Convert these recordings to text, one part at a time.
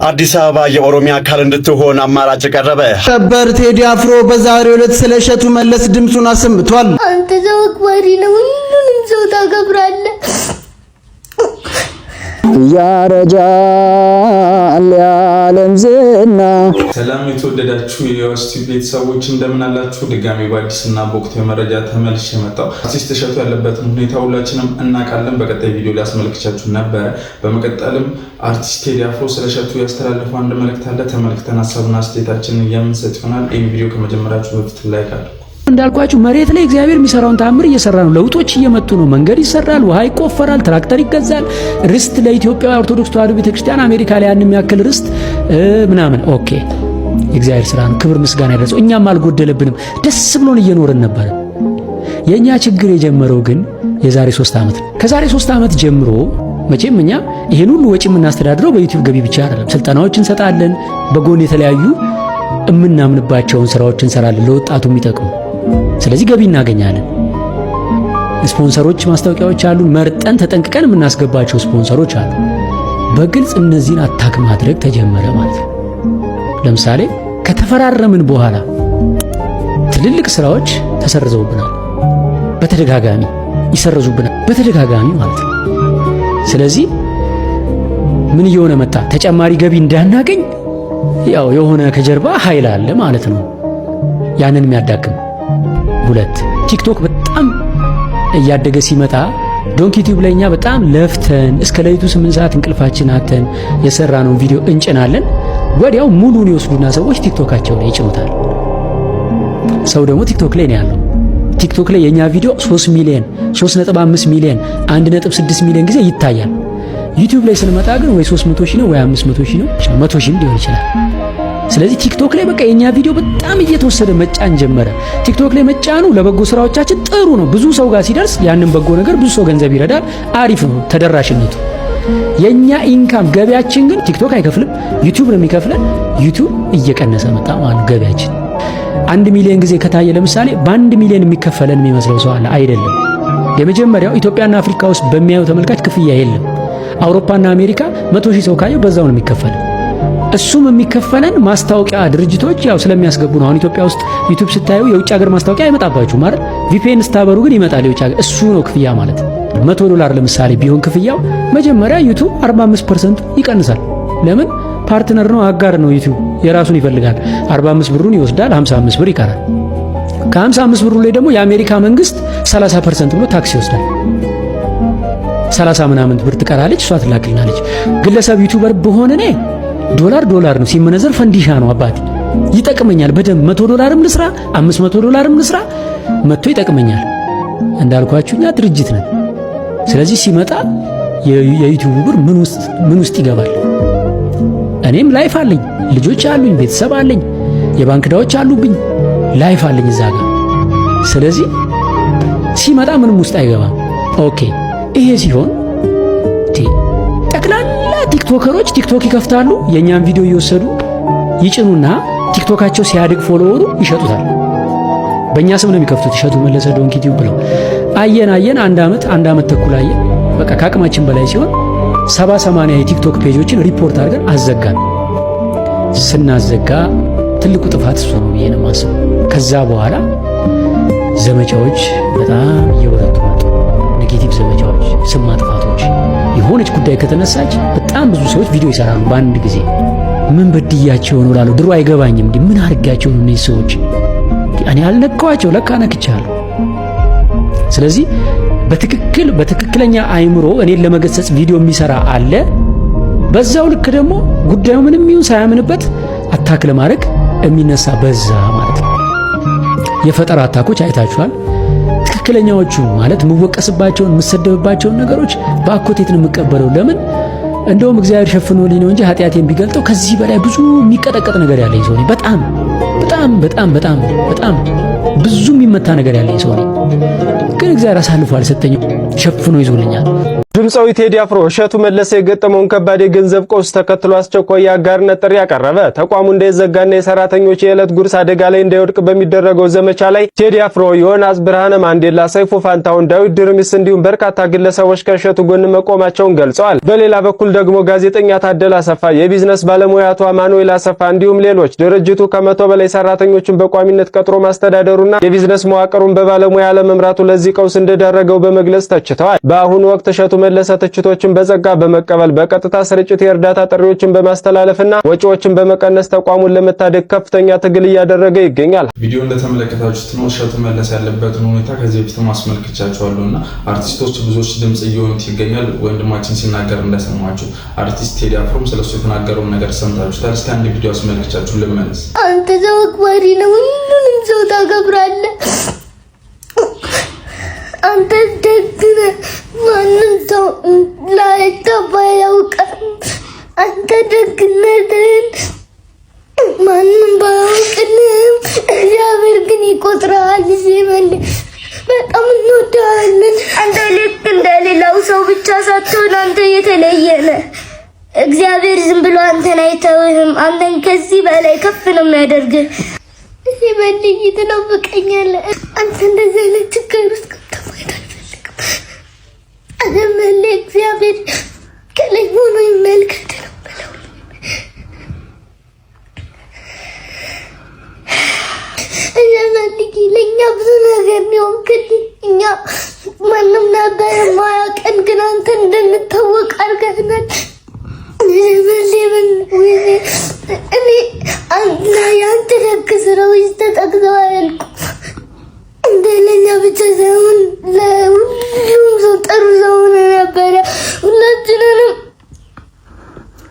አዲስ አበባ የኦሮሚያ አካል እንድትሆን አማራጭ ቀረበ። ሰበር! ቴዲ አፍሮ በዛሬው ዕለት ስለ እሸቱ መለስ ድምፁን አሰምቷል። አንተ ሰው አክባሪ ነው፣ ሁሉንም ሰው ታከብራለህ። ያረጃል የዓለም ዝና። ሰላም የተወደዳችሁ የዩኒቨርሲቲ ቤተሰቦች፣ እንደምን አላችሁ? ድጋሚ በአዲስና በወቅታዊ መረጃ ተመልሼ መጣሁ። አርቲስት እሸቱ ያለበትን ሁኔታ ሁላችንም እናውቃለን። በቀጣይ ቪዲዮ ላይ አስመልክቻችሁ ነበረ። በመቀጠልም አርቲስት ቴዲ አፍሮ ስለ እሸቱ ያስተላለፈው አንድ መልእክት አለ። ተመልክተን ሀሳብና አስተያየታችንን የምንሰጥ ይሆናል። ይህን ቪዲዮ ከመጀመራችሁ በፊት like አድርጉ። እንዳልኳችሁ መሬት ላይ እግዚአብሔር የሚሰራውን ተአምር እየሰራ ነው። ለውጦች እየመጡ ነው። መንገድ ይሰራል፣ ውሃ ይቆፈራል፣ ትራክተር ይገዛል። ርስት ለኢትዮጵያ ኦርቶዶክስ ተዋሕዶ ቤተክርስቲያን አሜሪካ ላይ ያን የሚያክል ርስት ምናምን። Okay፣ የእግዚአብሔር ስራ ነው። ክብር ምስጋና ይድረሰው። እኛም አልጎደለብንም። ደስ ብሎን እየኖርን ነበር። የእኛ ችግር የጀመረው ግን የዛሬ 3 ዓመት ነው። ከዛሬ 3 ዓመት ጀምሮ መቼም እኛ ይሄን ሁሉ ወጪ የምናስተዳድረው በ YouTube ገቢ ብቻ አይደለም። ስልጠናዎች እንሰጣለን። በጎን የተለያዩ የምናምንባቸውን ስራዎች እንሰራለን ለወጣቱ የሚጠቅሙ። ስለዚህ ገቢ እናገኛለን። ስፖንሰሮች፣ ማስታወቂያዎች አሉን። መርጠን ተጠንቅቀን የምናስገባቸው ስፖንሰሮች አሉ። በግልጽ እነዚህን attack ማድረግ ተጀመረ ማለት ነው። ለምሳሌ ከተፈራረምን በኋላ ትልልቅ ስራዎች ተሰርዘውብናል። በተደጋጋሚ ይሰረዙብናል፣ በተደጋጋሚ ማለት ነው። ስለዚህ ምን እየሆነ መጣ? ተጨማሪ ገቢ እንዳናገኝ ያው የሆነ ከጀርባ ኃይል አለ ማለት ነው፣ ያንን የሚያዳክም። ሁለት፣ TikTok በጣም እያደገ ሲመጣ Donkey Tube ላይ እኛ በጣም ለፍተን እስከ ሌሊቱ 8 ሰዓት እንቅልፋችን አጥተን የሰራነውን ቪዲዮ እንጭናለን። ወዲያው ሙሉን ይወስዱና ሰዎች TikTok ኣቸው ላይ ይጭኑታል። ሰው ደግሞ TikTok ላይ ነው ያለው። TikTok ላይ የኛ ቪዲዮ 3 ሚሊዮን፣ 3.5 ሚሊዮን፣ 1.6 ሚሊዮን ጊዜ ይታያል። YouTube ላይ ስንመጣ ግን ወይ 300 ሺህ ነው ወይ 500 ሺህ ነው፣ 100 ሺህም ሊሆን ይችላል። ስለዚህ TikTok ላይ በቃ የኛ ቪዲዮ በጣም እየተወሰደ መጫን ጀመረ። TikTok ላይ መጫኑ ለበጎ ስራዎቻችን ጥሩ ነው። ብዙ ሰው ጋር ሲደርስ ያንን በጎ ነገር ብዙ ሰው ገንዘብ ይረዳል። አሪፍ ነው ተደራሽነቱ። የኛ income ገቢያችን ግን TikTok አይከፍልም፣ YouTube ነው የሚከፍለን። YouTube እየቀነሰ መጣ ማለት ገቢያችን። 1 ሚሊዮን ጊዜ ከታየ ለምሳሌ በ1 ሚሊዮን የሚከፈለን የሚመስለው ሰው አለ። አይደለም። የመጀመሪያው ኢትዮጵያና አፍሪካ ውስጥ በሚያዩ ተመልካች ክፍያ የለም። አውሮፓና አሜሪካ 100,000 ሰው ካየው በዛው ነው የሚከፈለን። እሱም የሚከፈለን ማስታወቂያ ድርጅቶች ያው ስለሚያስገቡ ነው። አሁን ኢትዮጵያ ውስጥ YouTube ስታዩ የውጭ ሀገር ማስታወቂያ አይመጣባችሁም አይደል? VPN ስታበሩ ግን ይመጣል የውጭ ሀገር። እሱ ነው ክፍያ ማለት። 100 ዶላር ለምሳሌ ቢሆን ክፍያው መጀመሪያ YouTube 45% ይቀንሳል። ለምን? Partner ነው፣ አጋር ነው። YouTube የራሱን ይፈልጋል። 45 ብሩን ይወስዳል፣ 55 ብር ይቀራል። ከ55 ብሩ ላይ ደግሞ የአሜሪካ መንግስት 30% ብሎ tax ይወስዳል። 30 ምናምን ብር ትቀራለች፣ እሷ ትላክልናለች። ግለሰብ YouTuber ብሆን እኔ ዶላር ዶላር ነው፣ ሲመነዘር ፈንዲሻ ነው አባቴ። ይጠቅመኛል በደንብ፣ 100 ዶላርም ልስራ፣ 500 ዶላርም ልስራ መጥቶ ይጠቅመኛል። እንዳልኳችሁ እኛ ድርጅት ነን። ስለዚህ ሲመጣ የ YouTube ብር ምን ውስጥ ይገባል? እኔም life አለኝ፣ ልጆች አሉኝ፣ ቤተሰብ አለኝ፣ የባንክ ዕዳዎች አሉብኝ፣ life አለኝ እዛ ጋር። ስለዚህ ሲመጣ ምንም ውስጥ አይገባም። Okay፣ ይሄ ሲሆን ጠቅላላ ቲክቶከሮች TikTok ይከፍታሉ። የእኛን ቪዲዮ እየወሰዱ ይጭኑና TikTok ኣቸው ሲያድግ follower ኡ ይሸጡታል። በእኛ ስም ነው የሚከፍቱት። እሸቱ መለሰ Donkey Tube ብለው። አየን አየን፣ አንድ ዓመት፣ አንድ ዓመት ተኩል አየን። በቃ ከአቅማችን በላይ ሲሆን 70 80 የ TikTok page ኦችን ሪፖርት አድርገን አዘጋን። ስናዘጋ ትልቁ ጥፋት እሱ ነው ብዬ ነው የማስበው። ከዛ በኋላ ዘመቻዎች በጣም እየበረቱ መጡ። Negative ዘመቻዎች፣ ስም ማጥፋቶች። የሆነች ጉዳይ ከተነሳች በጣም ብዙ ሰዎች ቪዲዮ ይሰራሉ በአንድ ጊዜ። ምን በድያቸው ነው እላለሁ። ድሮ አይገባኝም። እንዲህ ምን አድርጊያቸው ነው እነዚህ ሰዎች? እኔ አልነካኋቸው፣ ለካ ነክቻለሁ። ስለዚህ በትክክል በትክክለኛ አይምሮ እኔን ለመገሰጽ ቪዲዮ የሚሰራ አለ። በዛው ልክ ደግሞ ጉዳዩ ምንም ይሁን ሳያምንበት attack ለማድረግ የሚነሳ በዛ ማለት ነው። የፈጠራ attack ኦች አይታችኋል። ትክክለኛዎቹ ማለት የምወቀስባቸውን የምሰደብባቸውን ነገሮች በአኮቴት ነው የምቀበለው። ለምን? እንደውም እግዚአብሔር ሸፍኖልኝ ነው እንጂ ኃጢአቴን ቢገልጠው ከዚህ በላይ ብዙ የሚቀጠቀጥ ነገር ያለኝ ሰው ነኝ። በጣም በጣም በጣም በጣም በጣም ብዙ የሚመታ ነገር ያለኝ ሰው ነኝ። ግን እግዚአብሔር አሳልፎ አልሰጠኝም፣ ሸፍኖ ይዞልኛል። ድምፃዊ ቴዲ አፍሮ እሸቱ መለሰ የገጠመውን ከባድ የገንዘብ ቀውስ ተከትሎ አስቸኳይ የአጋርነት ጥሪ አቀረበ። ተቋሙ እንዳይዘጋና የሰራተኞች የዕለት ጉርስ አደጋ ላይ እንዳይወድቅ በሚደረገው ዘመቻ ላይ ቴዲ አፍሮ፣ ዮናስ ብርሃነ ማንዴላ፣ ሰይፉ ፋንታሁን፣ ዳዊት ድርሚስ እንዲሁም በርካታ ግለሰቦች ከእሸቱ ጎን መቆማቸውን ገልጸዋል። በሌላ በኩል ደግሞ ጋዜጠኛ ታደለ አሰፋ፣ የቢዝነስ ባለሙያ አቶ አማኑኤል አሰፋ እንዲሁም ሌሎች ድርጅቱ ከ100 በላይ ሰራተኞችን በቋሚነት ቀጥሮ ማስተዳደሩና የቢዝነስ መዋቅሩን በባለሙያ አለመምራቱ ለዚህ ቀውስ እንደዳረገው በመግለጽ ተችተዋል። በአሁኑ ወቅት እሸቱ መለሰ ትችቶችን በጸጋ በመቀበል፣ በቀጥታ ስርጭት የእርዳታ ጥሪዎችን በማስተላለፍና ወጪዎችን በመቀነስ ተቋሙን ለመታደግ ከፍተኛ ትግል እያደረገ ይገኛል። ቪዲዮ እንደተመለከታችሁት ነው። እሸቱ መለሰ ያለበትን ሁኔታ ከዚህ በፊትም አስመልክቻችኋለሁ እና አርቲስቶች ብዙዎች ድምጽ እየሆኑት ይገኛል። ወንድማችን ሲናገር እንደሰማችሁ አርቲስት ቴዲ አፍሮም ስለሱ የተናገረውን ነገር ሰምታችሁታል። እስቲ አንድ ቪዲዮ አስመልክቻችሁ ልመለስ። አንተ ሰው አክባሪ ነህ፣ ሁሉንም ሰው ታከብራለህ። አንተ ደግ ነህ፣ ማንም ሰው ላይታባ ያውቃል። አንተ ደግነትህን ማንም ባያውቅልህም እግዚአብሔር ግን ይቆጥረሃል። ሲመል በጣም እንወድሃለን። አንተ ልክ እንደሌላው ሰው ብቻ ሳትሆን አንተ የተለየ ነህ። እግዚአብሔር ዝም ብሎ አንተን አይተውህም። አንተን ከዚህ በላይ ከፍ ነው የሚያደርግህ። ሲመልይ ትናፍቀኛለህ። አንተ እንደዚህ አይነት ችግር ውስጥ ገብተህ ማየት አልፈልግም። አለመለ እግዚአብሔር ከላይ ሆኖ ይመልከት ነው የምለው። እያፈልጊ ለእኛ ብዙ ነገር ሊሆንክልን፣ እኛ ማንም ነበር የማያውቀን፣ ግን አንተ እንድንታወቅ አድርገህናል። እኔ የአንተ ደግ ስራዎች ተጠቅሰው አያልቁም። እንደ ለእኛ ብቻ ሳይሆን ለሁሉም ሰው ጥሩ ሰው ሆነህ ነበረ። ሁላችንንም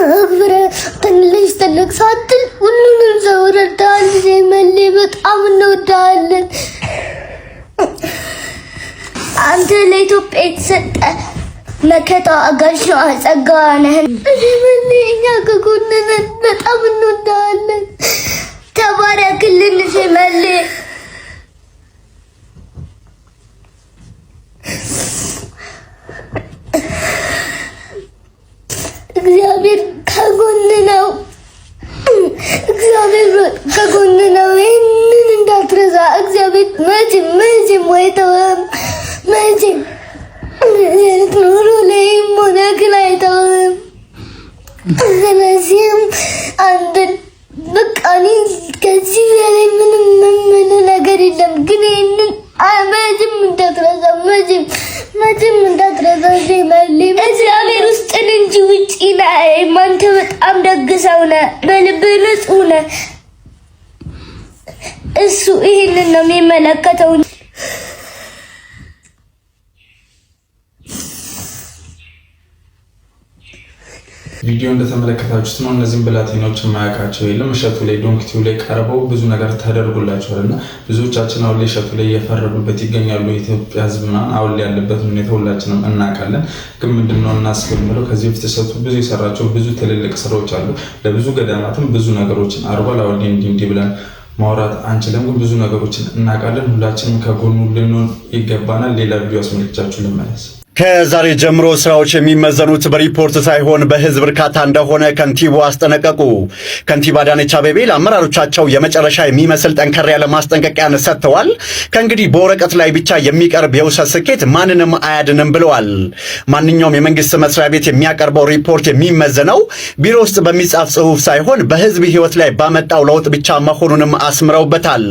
አክብረህ ትንሽ ትልቅ ሳትል ሁሉንም ሰው ረድተሃል። መሌ በጣም እንወድሃለን። አንተ ለኢትዮጵያ የተሰጠ መከታ፣ ጋሻዋ፣ ጸጋዋ ነህ። መሌ እኛ ከጎንህ ነን። በጣም እንወድሃለን። ተባረክልን መሌ። እግዚአብሔር ከጎን ነው። እግዚአብሔር ከጎን ነው። ይህንን እንዳትረሳ። እግዚአብሔር መቼም መቼም አይተውህም። መቼም ኑሮ ላይም ሆነ ግን አይተውህም። ስለዚህም አንተን በቃ እኔ ከዚህ በላይ ምንም የምልህ ነገር የለም። ግን ይህንን መቼም እንዳትረሳ፣ መቼም መቼም እንዳትረሳ። እግዚአብሔር ውስጥን እንጂ ውጪ ነህ። አንተ በጣም ደግ ሰው ነህ። በልብህ ንጹህ ነህ። እሱ ይህንን ነው የሚመለከተው። ቪዲዮ እንደተመለከታችሁት ነው። እነዚህም ብላቴኖች የማያውቃቸው የለም። እሸቱ ላይ Donkey Tube ላይ ቀርበው ብዙ ነገር ተደርጎላቸዋል እና ብዙዎቻችን አሁን ላይ እሸቱ ላይ እየፈረዱበት ይገኛሉ። የኢትዮጵያ ሕዝብ ምናምን አሁን ላይ ያለበትን ሁኔታ ሁላችንም እናውቃለን። ግን ምንድነው እናስብ የምለው ከዚህ በፊት እሸቱ ብዙ የሰራቸው ብዙ ትልልቅ ስራዎች አሉ። ለብዙ ገዳማትም ብዙ ነገሮችን አድርጓል። አሁን ላይ እንዲህ እንዲህ ብለን ማውራት አንችልም፣ ግን ብዙ ነገሮችን እናውቃለን። ሁላችንም ከጎኑ ልንሆን ይገባናል። ሌላ ቪዲዮ አስመልክቻችሁ ልመለስ። ከዛሬ ጀምሮ ስራዎች የሚመዘኑት በሪፖርት ሳይሆን በህዝብ እርካታ እንደሆነ ከንቲባው አስጠነቀቁ። ከንቲባ አዳነች አቤቤ ለአመራሮቻቸው የመጨረሻ የሚመስል ጠንከር ያለ ማስጠንቀቂያን ሰጥተዋል። ከእንግዲህ በወረቀት ላይ ብቻ የሚቀርብ የውሸት ስኬት ማንንም አያድንም ብለዋል። ማንኛውም የመንግስት መስሪያ ቤት የሚያቀርበው ሪፖርት የሚመዘነው ቢሮ ውስጥ በሚጻፍ ጽሑፍ ሳይሆን በህዝብ ህይወት ላይ ባመጣው ለውጥ ብቻ መሆኑንም አስምረውበታል።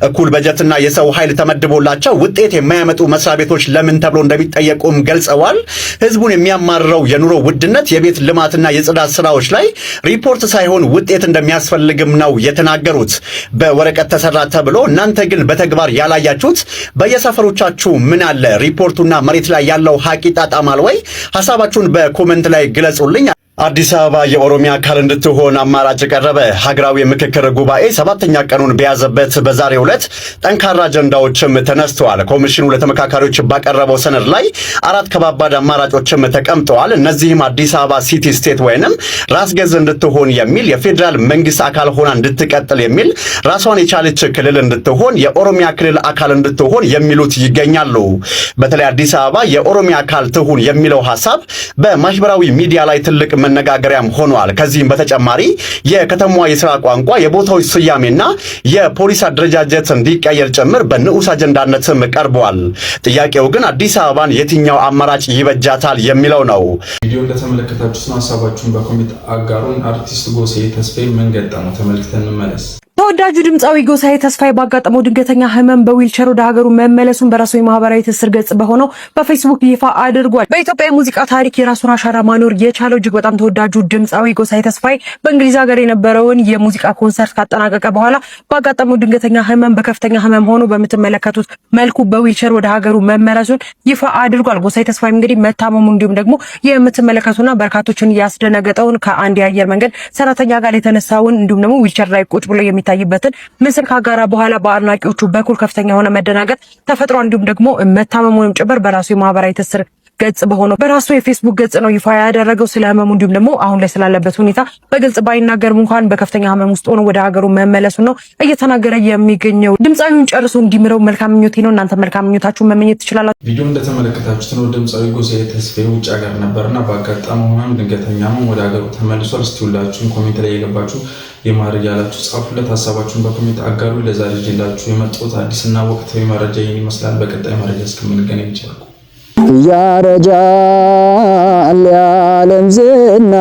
እኩል በጀትና የሰው ኃይል ተመድቦላቸው ውጤት የማያመጡ መስሪያ ቤቶች ለምን ተብሎ እንደሚጠየቁም ገልጸዋል። ህዝቡን የሚያማርረው የኑሮ ውድነት፣ የቤት ልማትና የጽዳት ስራዎች ላይ ሪፖርት ሳይሆን ውጤት እንደሚያስፈልግም ነው የተናገሩት። በወረቀት ተሰራ ተብሎ እናንተ ግን በተግባር ያላያችሁት በየሰፈሮቻችሁ ምን አለ? ሪፖርቱና መሬት ላይ ያለው ሀቅ ይጣጣማል ወይ? ሀሳባችሁን በ comment ላይ ግለጹልኝ። አዲስ አበባ የኦሮሚያ አካል እንድትሆን አማራጭ ቀረበ። ሀገራዊ የምክክር ጉባኤ ሰባተኛ ቀኑን በያዘበት በዛሬው ዕለት ጠንካራ አጀንዳዎችም ተነስተዋል። ኮሚሽኑ ለተመካካሪዎች ባቀረበው ሰነድ ላይ አራት ከባባድ አማራጮችም ተቀምጠዋል። እነዚህም አዲስ አበባ city state ወይንም ራስ ገዝ እንድትሆን የሚል፣ የፌዴራል መንግስት አካል ሆና እንድትቀጥል የሚል፣ ራሷን የቻለች ክልል እንድትሆን፣ የኦሮሚያ ክልል አካል እንድትሆን የሚሉት ይገኛሉ። በተለይ አዲስ አበባ የኦሮሚያ አካል ትሁን የሚለው ሀሳብ በማህበራዊ ሚዲያ ላይ ትልቅ መነጋገሪያም ሆኗል። ከዚህም በተጨማሪ የከተማዋ የስራ ቋንቋ፣ የቦታዎች ስያሜና የፖሊስ አደረጃጀት እንዲቀየር ጭምር በንዑስ አጀንዳነትም ቀርቧል። ጥያቄው ግን አዲስ አበባን የትኛው አማራጭ ይበጃታል የሚለው ነው። ቪዲዮ እንደተመለከታችሁት ሀሳባችሁን በ comment አጋሩን። አርቲስት ጎሳዬ ተስፋዬ ምን ገጠመው? ተመልክተን እንመለስ። ተወዳጁ ድምፃዊ ጎሳዬ ተስፋዬ ባጋጠመው ድንገተኛ ህመም በዊልቸር ወደ ሀገሩ መመለሱን በራሱ የማህበራዊ ትስስር ገጽ በሆነው በፌስቡክ ይፋ አድርጓል። በኢትዮጵያ የሙዚቃ ታሪክ የራሱን አሻራ ማኖር የቻለው እጅግ በጣም ተወዳጁ ድምፃዊ ጎሳዬ ተስፋዬ በእንግሊዝ ሀገር የነበረውን የሙዚቃ ኮንሰርት ካጠናቀቀ በኋላ ባጋጠመው ድንገተኛ ህመም በከፍተኛ ህመም ሆኖ በምትመለከቱት መልኩ በዊልቸር ወደ ሀገሩ መመለሱን ይፋ አድርጓል። ጎሳዬ ተስፋዬ እንግዲህ መታመሙ እንዲሁም ደግሞ የምትመለከቱና በርካቶችን ያስደነገጠውን ከአንድ የአየር መንገድ ሰራተኛ ጋር የተነሳውን እንዲሁም ደግሞ ዊልቸር ላይ ቁጭ ብሎ የሚታይበትን ምስል ካጋራ በኋላ በአድናቂዎቹ በኩል ከፍተኛ የሆነ መደናገጥ ተፈጥሮ እንዲሁም ደግሞ መታመሙንም ጭምር በራሱ የማህበራዊ ትስስር ገጽ በሆነው በራሱ የፌስቡክ ገጽ ነው ይፋ ያደረገው። ስለ ህመሙ እንዲሁም ደግሞ አሁን ላይ ስላለበት ሁኔታ በግልጽ ባይናገርም እንኳን በከፍተኛ ህመም ውስጥ ሆኖ ወደ ሀገሩ መመለሱ ነው እየተናገረ የሚገኘው። ድምፃዊውን ጨርሶ እንዲምረው መልካም ምኞቴ ነው። እናንተ መልካም ምኞታችሁን መመኘት ትችላላችሁ። ቪዲዮ እንደተመለከታችሁት ነው። ድምፃዊ ጎሳዬ ተስፋዬ ውጭ ሀገር ነበርና ባጋጠመው ህመም ድንገተኛ ህመም ወደ ሀገሩ ተመልሷል። እስቲ ሁላችሁም comment ላይ የገባችሁ የማድረግ ያላችሁ ጻፉለት፣ ሀሳባችሁን በ comment አጋሩ። ለዛሬ ይዤላችሁ የመጣሁት አዲስና ወቅታዊ መረጃ ይህን ይመስላል። በቀጣይ መረጃ እስከምንገናኝ ቸር ያረጃል የዓለም ዝና።